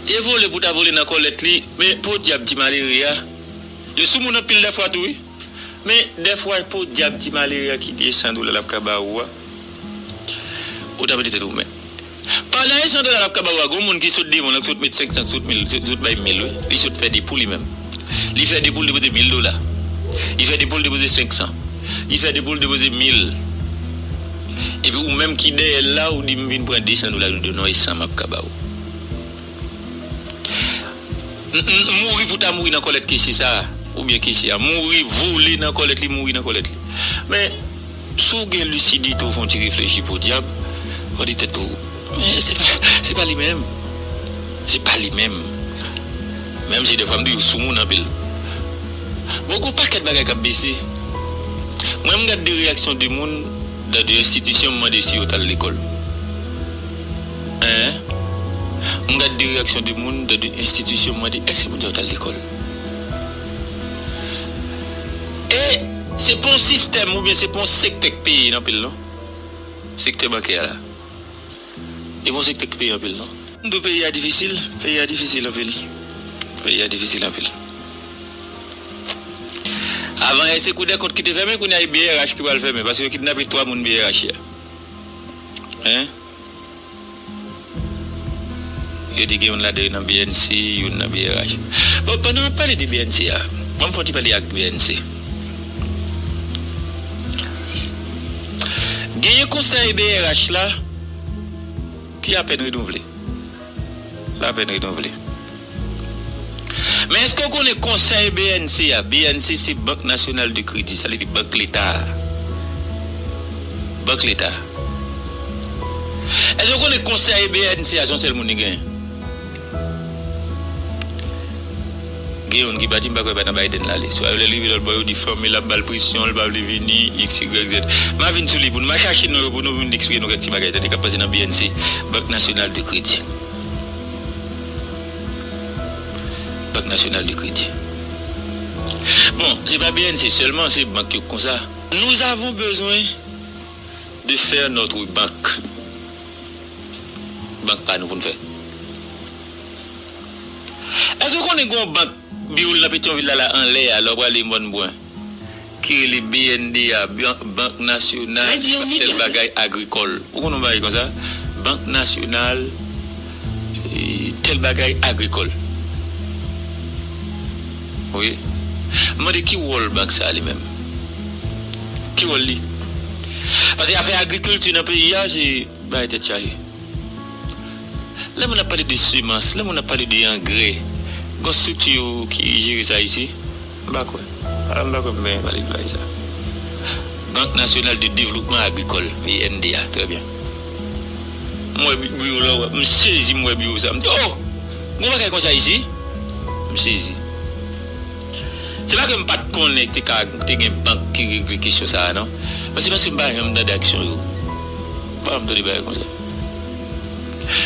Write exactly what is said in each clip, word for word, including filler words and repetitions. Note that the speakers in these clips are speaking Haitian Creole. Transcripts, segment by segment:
E vole pou ta vole nan kòlèt li, men podyab ti malere a. Yo sou moun anpil dèfwa tou wi. Men dèfwa podyab ti malere a ki te san dola l ap ka ba ou a. Ou ta mete tèt ou men. Pandan e san dola l ap ka ba ou a, gon moun ki sot devan l, ki sot met senk san, ki sot mil, sot, sot bay mil wi. Li sot fè de pou li menm. Li fè de pou l depoze mil dola. Li fè de pou l depoze senk san. Li fè de pou l depoze mil. Epi ou menm ki dèyè l la, ou di m vin pran de san dola, li di w non, e san m ap ka ba ou. M, m, mouri pou ta mouri nan kòlèt kesye sa a, oubyen kesye a. Mouri, vole nan kòlèt li, mouri nan kòlèt li. Men, si w gen lisidite, w fè yon ti reflechi podyab, w di tèt ou, men se pa, se pa li menm. Se pa li menm. Menm si dèfwa m di w sou moun anpil. Bon, gon pakèt bagay k ap bese. Mwen, m gad de reyaksyon de moun dan de enstitisyon, m mande si yo t al lekòl. Hein? M gad de reyaksyon de moun dan de enstitisyon, m mande èske moun sa yo t al lekòl? E se pa yon sistèm oubyen se pa yon sektè k peye anpil non. Sektè bankè a la. E pa yon sektè k peye anpil non. M di w peyi a difisil, peyi a difisil anpil. Peyi a difisil anpil. Avan yè se Kou dè kont ki te fèmen, kounye a e B R H ki pral fèmen, paske yo kidnape twa moun B R H yè. Hein? Yo di gen youn ladan yo nan B N C, youn nan B R H. Bon, pandan m ap pale de B N C a, ban m fè yon ti pale ak B N C. Genyen konsèy B R H la ki apèn renouvle. L apèn renouvle. Men èske w konnen konsèy B N C a? B N C se Bank Nasyonal de Kredi, sa vle di bank leta a. Bank leta a. Èske w konnen konsèy B N C a se yon sèl moun li genyen? Gen youn ki pati, m pa kwè pa nan Biden l ale. Swa lè l rive lòt bò, yo di fanmi l ap ba l presyon, l pa vle vini, X, Y, Z. M a vin sou li pou nou, m a chache non yo pou nou, vin eksplike nou kèk ti bagay, tande, k ap pase nan B N C, Bank Nasyonal de Kredi. Bank Nasyonal de Kredi. Bon, se pa B N C sèlman, se bank yo k konsa. Nous avons besoin de faire notre banque. Bank pa nou pou n fè. Èske w konnen gen yon bank, biwo l nan Petyonvil la, la anlè a, lè w prale Mòn Bwen, ki rele B N D A, Ban-, Bank Nasyonal Radyo Mega. Tèl bagay agrikòl? Ou konnen yon bagay konsa? Bank Nasyonal, e, tèl bagay agrikòl. Wi. M mande ki wòl bank sa a li menm? Ki wòl li? Paske afè agrikilti nan peyi a, se bagay tèt chaje. Lè moun ap pale de semans, lè moun ap pale de angrè, gon estrikti yo ki jere sa isi? M pa kwè. A, m pa kwè m benyen pale de bagay sa. Bank Nasyonal de Devlopman Agrikòl, B N D A, trè byen. M wè bi-, biwo la, m sezi, m wè biwo sa, m di, oh! Gon bagay konsa isi? M sezi. Se pa ke m pa t konnen te ka, te gen bank ki regle kesyon sa a, non. Men se paske m pa janm tande aksyon yo. M pa janm tande bagay konsa.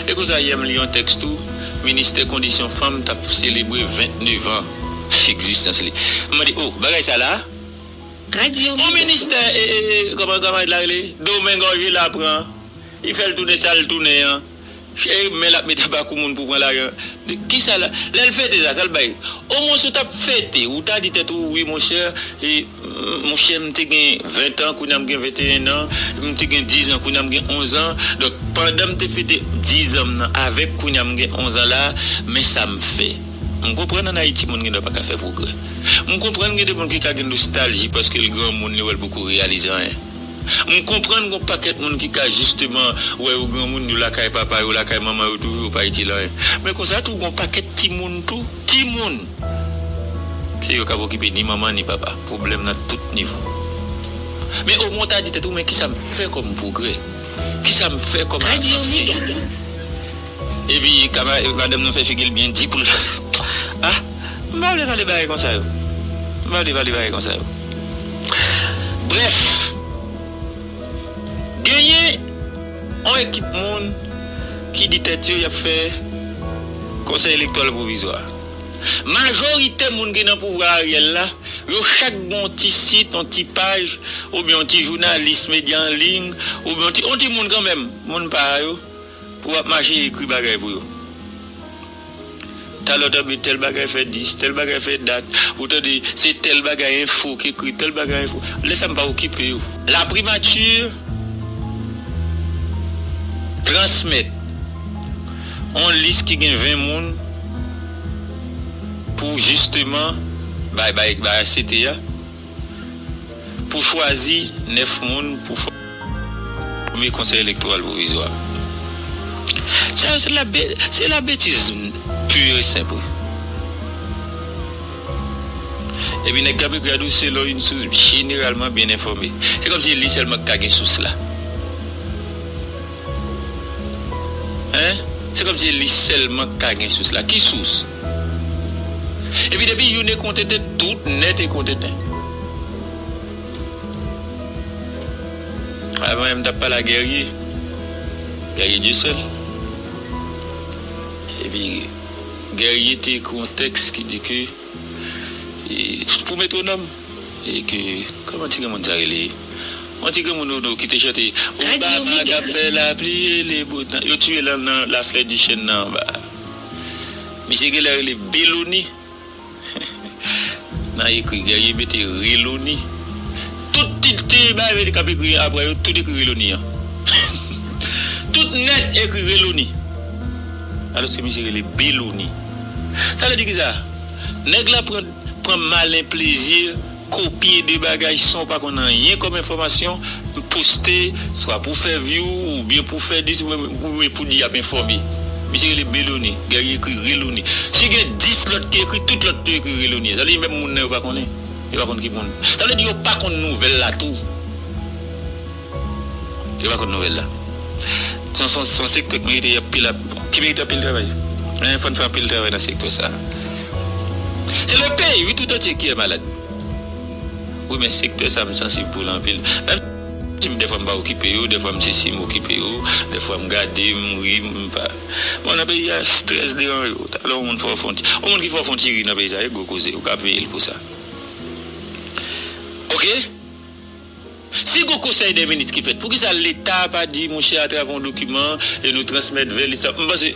E konsa, yè m li yon tèks tou, Ministè Kondisyon Fanm t ap selebre vennnev an egzistans li. M mande, oh, bagay sa la? Radyo Yon Mega. Ministè, e, e, e, kòman, kòman l rele? Domen gòje la pran. Li fè l tounen sa l tounen an. E men l ap met anba kou moun pou pran lajan. De kisa la? Lè l fete sa, sa l bay? Omwen si w t ap fete, ou ta di tèt ou, wi, monchè, e, m-, monchè, m te gen ven an, kounye a m gen venteyen an, m te gen diz an, kounye a m gen onz an. Donk, pandan m te fete diz an m nan avèk kounye a m gen onz an la, men sa m fè. M konprann ann Ayiti, moun gen dwa pa ka fè pwogrè. M konprann gen de moun ki ka gen nostalji paske l granmoun, li wè l poko reyalize anyen. M konprann gon pakèt moun ki ka jisteman wè yo granmoun, yo lakay papa yo, lakay manman yo, toujou yo pa itil anyen. Men konsa tou, gon pakèt timoun tou, timoun! Se yo k ap okipe ni manman ni papa. Pwoblèm nan tout nivo. Men omwen w ta di tèt ou, men kisa m fè kòm pwogrè? Kisa m fè kòm avanse? Radyo Mega. Epi, kama-, madanm nan fè figi l byen di pou l, ah, m pa vle pale bagay konsa yo. M pa vle pale bagay konsa yo. Brèf, genyen yon ekip moun ki di tèt yo y ap fè Konsèy Elektoral Pwovizwa. Majorite moun ki nan pouvwa Ariel la, yo chak gen yon ti sit, yon ti paj, oubyen yon ti jounalis medya an liy, oubyen yon ti, yon ti moun kanmenm, moun pa yo, pou w ap mache ekri bagay pou yo. Talè w tande tèl bagay fè dis, tèl bagay fè dat, ou tande se tèl bagay enfo ki ekri, tèl bagay enfo. Lè sa m pa okipe yo. Laprimati transmèt yon lis ki gen ven moun pou jisteman bay, bay, bay A C T a, pou chwazi nèf moun pou fòme Konsèy Elektoral Pwovizwa. Sa yo se la be-, se la betiz pur et simple. Epi nèg k ap ekri a tou selon yon sous jeneralman byen enfòme. Se kòmsi li sèlman k ka gen sous la. Hein? Se kòmsi li sèlman k ka gen sous la. Ki sous? Epi depi youn e kontenten, tout nèt e kontenten. Avan yè m t ap pale a Guerrier. Guerrier Dieuseul. Epi Guerrier te ekri yon tèks ki di ke, e, pou Metwonòm, e ke, kòman ti granmoun sa rele? Yon ti granmoun Odo ki te chante, Obama k ap fè lapli e le bo tan. Yo tiye l nan, nan Laflè di Chèn nan anba. Misye genlè rele Beloni. Nan ekri, Guerrier mete Reloni. Tout tit, ti bagay k ap ekri apre yo, tout ekri Reloni an. Tout nèt ekri Reloni. Alòske misye rele Beloni. Sa vle di kisa? Nèg la pran, pran malen plezi, kopye de bagay san w pa konn anyen kòm enfòmasyon, poste, swa pou fè view, oubyen pou fè dis, oubyen pou di y ap enfòme. Misye rele Beloni, Guerrier ekri Reloni. Si gen dis lòt ki ekri, tout lòt yo ekri Reloni. Sa vle di menm moun nan yo pa konnen. Yo pa konn ki moun. Sa vle di yo pa konn nouvèl la tou. Yo pa konn nouvèl la. Se yon, se yon, se yon sektè ki merite anpil ap-, ki merite anpil travay. Hein, fò n fè anpil travay nan sektè sa. C'est le pays, oui, tout entier qui est malade. Wi, men sektè sa, m sansib pou l anpil. Menm si m, dèfwa m pa okipe yo, dèfwa m sesi m okipe yo, dèfwa m gade, m ri, m pa. Bon, nan peyi a, strès devan yo. Talè yon moun fè w fè yon ti, yon moun ki fè w fè yon ti ri nan peyi sa, e gwo koze, ou ka peye l pou sa. Oke? Si gon konsèy dè minis ki fèt, poukisa Leta pa di, monchè, atravè yon dokiman, e nou transmèt vè lista? M panse,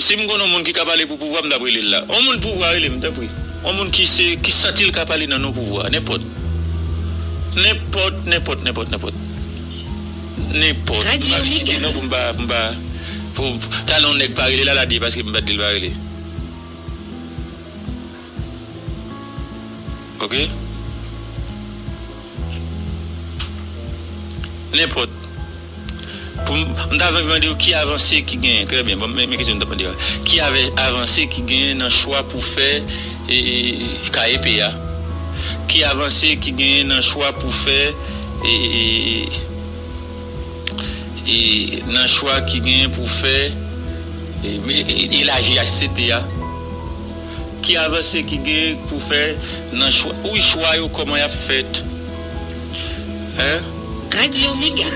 si m konn yon moun ki ka pale pou pouvwa, m t ap rele l la. Yon moun pouvwa, rele m, tanpri. Yon moun ki se, ki santi l ka pale nan non pouvwa, nenpòt. Nenpòt, nenpòt, nenpòt, nenpòt. Nenpòt. M pa vle site non pou m pa, pou m pa, pou, talè yon nèg pa rele l, al di paske m pa t di l pa rele. Oke? Nenpòt. Pou m, m ta anvi mande yo ki avanse ki genyen. Trè byen. Bon, men, men kesyon m ta mande yo. Ki ave-, avanse ki genyen nan chwa pou fè, e, e, K E P a? Ki avanse ki genyen nan chwa pou fè, e, e, e, e nan chwa ki genyen pou fè, e, e, e, elaji H C T a? Ki avanse ki genyen pou fè nan chwa, wi, chwa yo, kòman y ap fèt? Hein? Radyo Mega.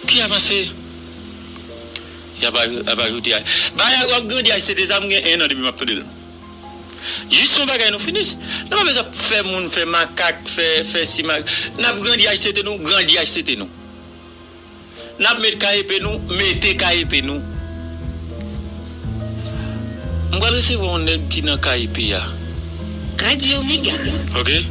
Ki avanse? Y ap aj-, ap ajoute a. Bagay w ap grandi H C T sa, m gen en an depi m ap tande l. Jis yon bagay nou fini. Nou pa bezwen ap fè moun fè makak, fè, fè si ma-, n ap grandi H C T nou, grandi H C T nou. N ap met K E P nou, mete K E P nou. M pral resevwa yon nèg ki nan K E P a. Radyo Mega. Oke?